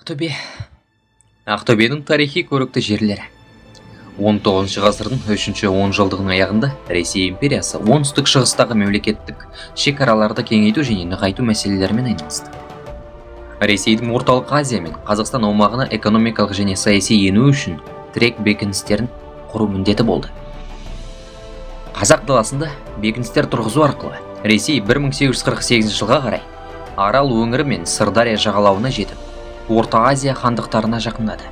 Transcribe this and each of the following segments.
Ақтөбе. Ақтөбенің тарихи көрікті жерлері. 19 ғасырдың үшінші онжылдығының аяғында Ресей империясы оңтүстік шығыстағы мемлекеттік шекараларды кеңейту және нығайту мәселелерімен айналысты. Ресейдің Орталық Азия мен Қазақстан аумағына экономикалық және саяси ену үшін тірек бекіністерін құру міндеті болды. Қазақ даласында бекіністер тұрғызу арқылы Ресей 1848 жылға қарай Арал өңірі мен Сырдария жағалауына жетіп, Орта Азия хандықтарына жақындады.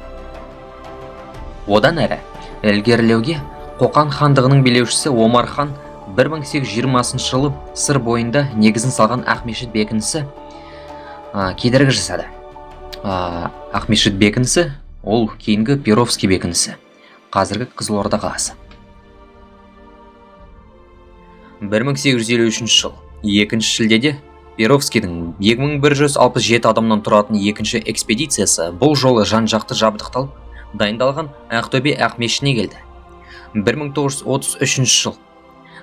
Одан әрі ілгерілеуге Қоқан хандығының билеушісі Омар хан 1820 жылы Сыр бойында негізін салған Ақмешіт бекінісі кедергі жасады. Ақмешіт бекінісі ол кейінгі Перовский бекінісі, қазіргі Қызылорда қаласы. 1853 жыл 2 шілдеде Перовскийдің 2167 адамнан тұратын екінші экспедициясы бұл жолы жан-жақты жабдықталып, дайындалған Ақтөбе Ақмешітіне келді. 1933 жыл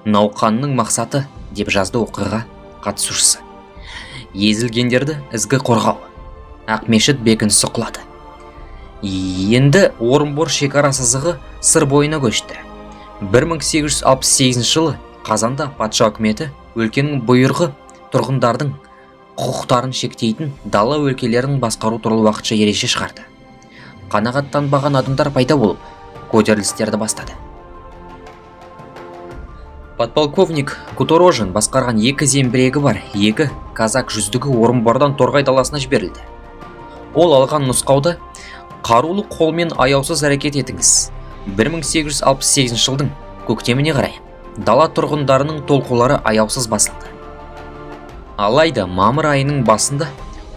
науқанның мақсаты, деп жазды оқиға қатысушысы, езілгендерді ізгі қорғау. Ақмешіт бекінісі құлады. Енді Орынбор шекара сызығы Сыр бойына көшті. 1868 жылы қазанда патша үкіметі өлкенің бұйрығы тұрғындардың құқықтарын шектейтін дала өлкелерін басқару туралы уақытша ереже шығарды. Қанағаттанбаған адамдар пайда болып, көтерілістерді бастады. Подполковник Куторожин басқарған екі зеңбірегі бар екі казак жүздігі Орынбордан Торғай даласына жіберілді. Ол алған нұсқауды: қарулы қолмен аяусыз әрекет етіңіз. 1868 жылдың көктеміне қарай дала тұрғындарының толқулары аяусыз басылды. Алайда мамыр айының басында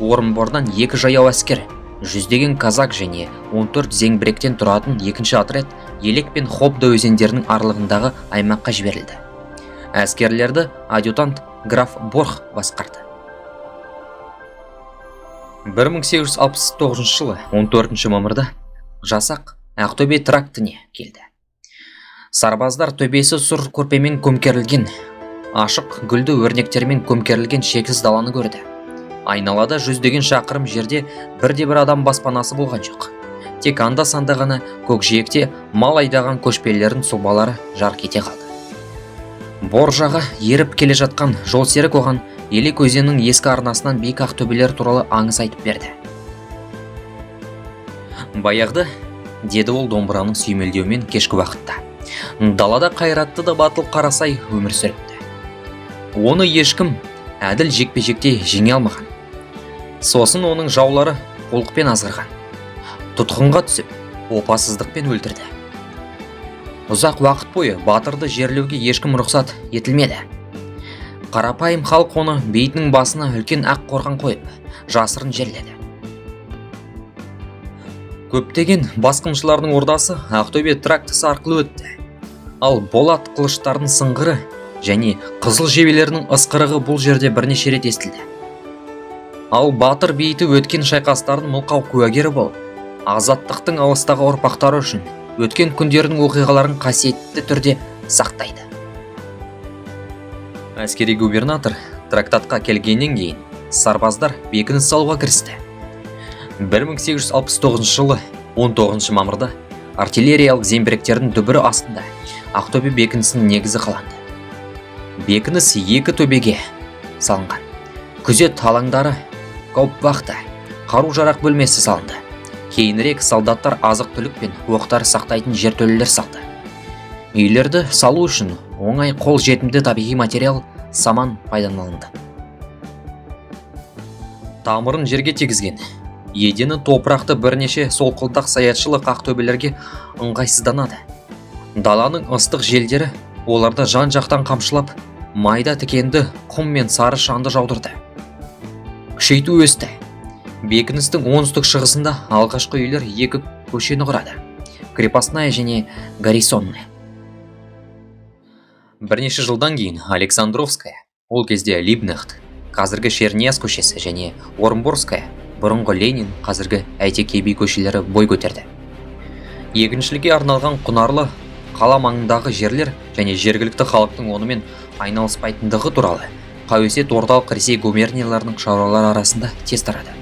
Орынбордан екі жаяу әскер, жүздеген казак және 14 зеңбіректен тұратын екінші отряд Елек пен Хобда өзендерінің аралығындағы аймаққа жіберілді. Әскерлерді адъютант граф Борх басқарды. 1869 жылы 14 мамырда жасақ Ақтөбе трактіне келді. Сарбаздар төбесі сұр көрпемен көмкерілген, ашық гүлді өрнектермен көмкерілген шексіз даланы көрді. Айналада жүздеген шақырым жерде бірде-бір адам баспанасы болған жоқ. Тек анда-санда ғана көкжиекте мал айдаған көшпелілердің сұлбалары жарқ ете қалды. Боржаға еріп келе жатқан жолсерік оған Елек өзенінің ескі арнасынан биік ақтөбелер туралы аңыз айтып берді. Баяғыда, деді ол домбыраның сүйемелдеуімен, кешкі уақытта далада қайратты да батыл Қарасай өмір сүріпті. Оны ешкім әділ жекпе-жекте жеңе алмаған. Сосын оның жаулары қулықпен азғырған, тұтқынға түсіп, опасыздықпен өлтірді. Ұзақ уақыт бойы батырды жерлеуге ешкім рұқсат етілмеді. Қарапайым халық оны бейітінің басына үлкен ақ қорған қойып, жасырын жерледі. Көптеген басқыншылардың ордасы Ақтөбе трактісі арқылы өтті. Ал болат қылыштардың сыңғыры және қызыл жебелерінің ысқырығы бұл жерде бірнеше рет естілді. Ал батыр бейіті өткен шайқастардың мылқау куәгері болып, азаттықтың алыстағы ұрпақтары үшін өткен күндердің оқиғаларын қасиетті түрде сақтайды. Әскери губернатор трактатқа келгеннен кейін сарбаздар бекініс салуға кірісті. 1869 жылы 19 мамырда артиллериялық зеңбіректердің дүбірі астында Ақтөбе бекінісінің негізі қаланды. Бекініс екі төбеге салынған. Күзет алаңдары, гауптвахта, қару-жарақ бөлмесі салынды. Кейінірек солдаттар азық-түлік пен оқтар сақтайтын жертөлелер салды. Үйлерді салу үшін оңай қол жетімді табиғи материал саман пайдаланылды. Тамырын жерге тигізген, едені топырақты бірнеше солқылдақ саятшылық ақтөбелерге ыңғайсызданады. Даланың ыстық желдері оларды жан-жақтан қамшылап, майда тікенді құм мен сары шаңды жаудырды. Күшейту өсті. Бекіністің оңтүстік шығысында алғашқы үйлер екі көшені құрады: Крепостная және Гарнизонная. Бірнеше жылдан кейін Александровская, ол кезде Либкнехт, қазіргі Шернияз көшесі және Орынборская, бұрынғы Ленин, қазіргі Әйтеке би көшелері бой көтерді. Егіншілікке арналған құнарлы қала маңындағы жерлер және жергілікті халықтың онымен айналыспайтындығы туралы қауесет орталық Ресей губернияларының шаруалары арасында тез тарады.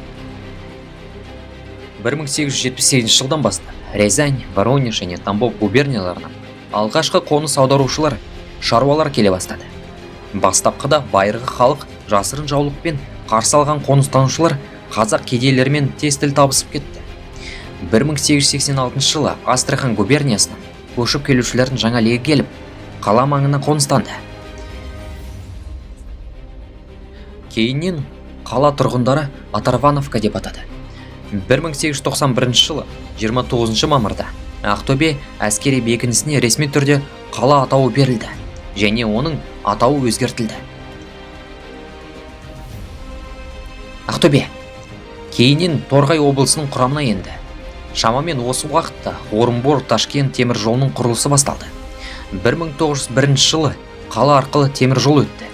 1878 жылдан бастап Рязань, Воронеж және Тамбов губернияларынан алғашқы қоныс аударушылар, шаруалар келе бастады. Бастапқыда байырғы халық жасырын жаулықпен қарсы алған қоныстанушылар қазақ кедейлерімен тез тіл табысып кетті. 1886 жылы Астрахан губерниясынан көшіп келушілердің жаңа легі келіп, қала маңына қоныстанды. Кейіннен қала тұрғындары Оторвановка деп атады. 1891 жылы 29 мамырда Ақтөбе әскери бекінісіне ресми түрде қала атауы берілді және оның атауы өзгертілді. Ақтөбе кейіннен Торғай облысының құрамына енді. Шамамен осы уақытта Орынбор-Ташкент темір жолының құрылысы басталды. 1901 жылы қала арқылы темір жол өтті.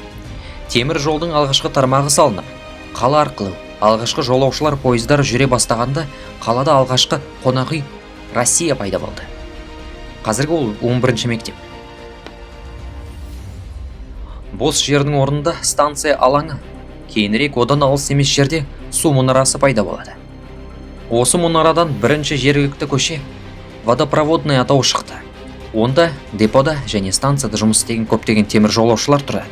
Темір жолдың алғашқы тармағы салынып, қала арқылы алғашқы жолаушылар пойыздары жүре бастағанда қалада алғашқы қонақ үй Россия пайда болды. Қазіргі ол 11 мектеп. Бос жердің орнында станция алаңы, кейінірек одан алыс емес жерде су мұнарасы пайда болады. Осы мұнарадан бірінші жергілікті көше Водопроводный атауы шықты. Онда депода және станцияда жұмыс істеген көптеген темір жолаушылар тұрады.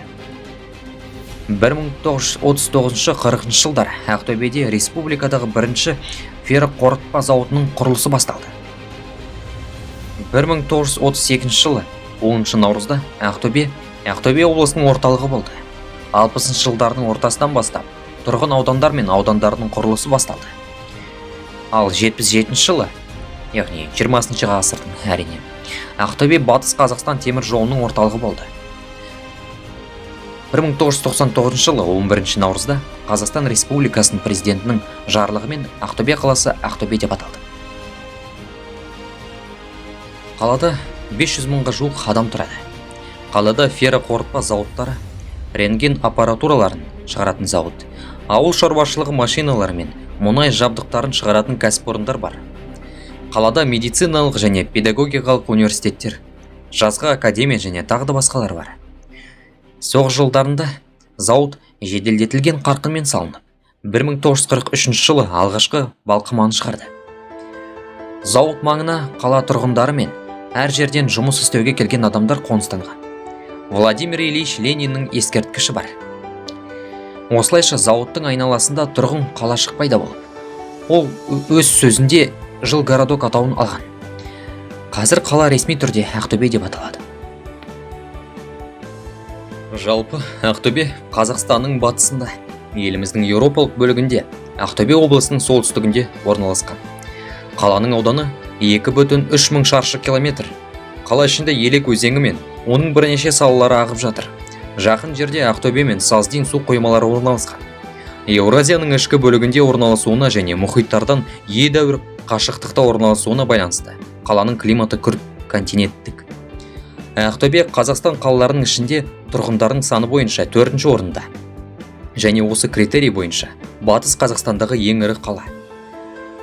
1939-40 жылдары Ақтөбеде республикадағы бірінші ферроқорытпа зауытының құрылысы басталды. 1932 жылы 10 наурызда Ақтөбе Ақтөбе облысының орталығы болды. 60 жылдардың ортасынан бастап тұрғын аудандар мен аудандардың құрылысы басталды. Ал 77 жылы, яғни 20 ғасырдың әрине, Ақтөбе Батыс Қазақстан темір жолының орталығы болды. 1999 жылы 11 наурызда Қазақстан Республикасының президентінің жарлығымен Ақтөбе қаласы Ақтөбе деп аталды. Қалада 500 мыңға жуық адам тұрады. Қалада ферроқорытпа зауыттары, рентген аппаратураларын шығаратын зауыт, ауыл шаруашылығы машиналары мен мұнай жабдықтарын шығаратын кәсіпорындар бар. Қалада медициналық және педагогикалық университеттер, жазғы академия және тағы да басқалар бар. Соғыс жылдарында зауыт жеделдетілген қарқынмен салынып, 1943 жылы алғашқы балқыманы шығарды. Зауыт маңына қала тұрғындары мен әр жерден жұмыс істеуге келген адамдар қоныстанған. Владимир Ильич Лениннің ескерткіші бар. Осылайша зауыттың айналасында тұрғын қалашық пайда болып, ол өз сөзінде Жилгородок атауын алған. Қазір қала ресми түрде Ақтөбе деп аталады. Жалпы Ақтөбе Қазақстанның батысында, еліміздің еуропалық бөлігінде, Ақтөбе облысының солтүстігінде орналасқан. Қаланың ауданы 2,3 мың шаршы километр. Қала ішінде Елек өзені мен оның бірнеше салалары ағып жатыр. Жақын жерде Ақтөбе мен Саздин су қоймалары орналасқан. Еуразияның ішкі бөлігінде орналасуына және мұхиттардан едәуір қашықтықта орналасуына байланысты қаланың климаты күрт континенттік. Ақтөбе Қазақстан қалаларының ішінде тұрғындардың саны бойынша төртінші орында. Және осы критерий бойынша Батыс Қазақстандағы ең ірі қала.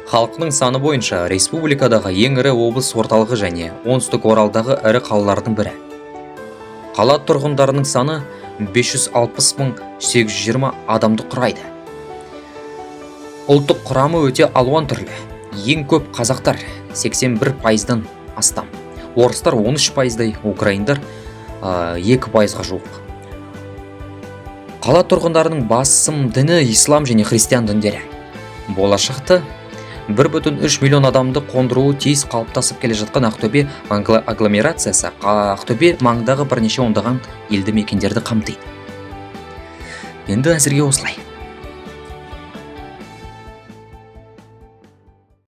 Халқының саны бойынша республикадағы ең ірі облыс орталығы және оңтүстік Оралдағы ірі қалалардың бірі. Қала тұрғындарының саны 560 820 адамды құрайды. Ұлттық құрамы өте алуан түрлі. Ең көп қазақтар 81%-дан астам. Орыстар 13 пайыздай, украиндар 2%-ға жуық. Қала тұрғындарының басым діні ислам және христиан діндері. Болашақта 1,3 миллион адамды қондыруы тиіс қалыптасып келе жатқан Ақтөбе агломерациясы Ақтөбе маңындағы бірнеше ондаған елді мекендерді қамтиды. Енді әзірге осылай.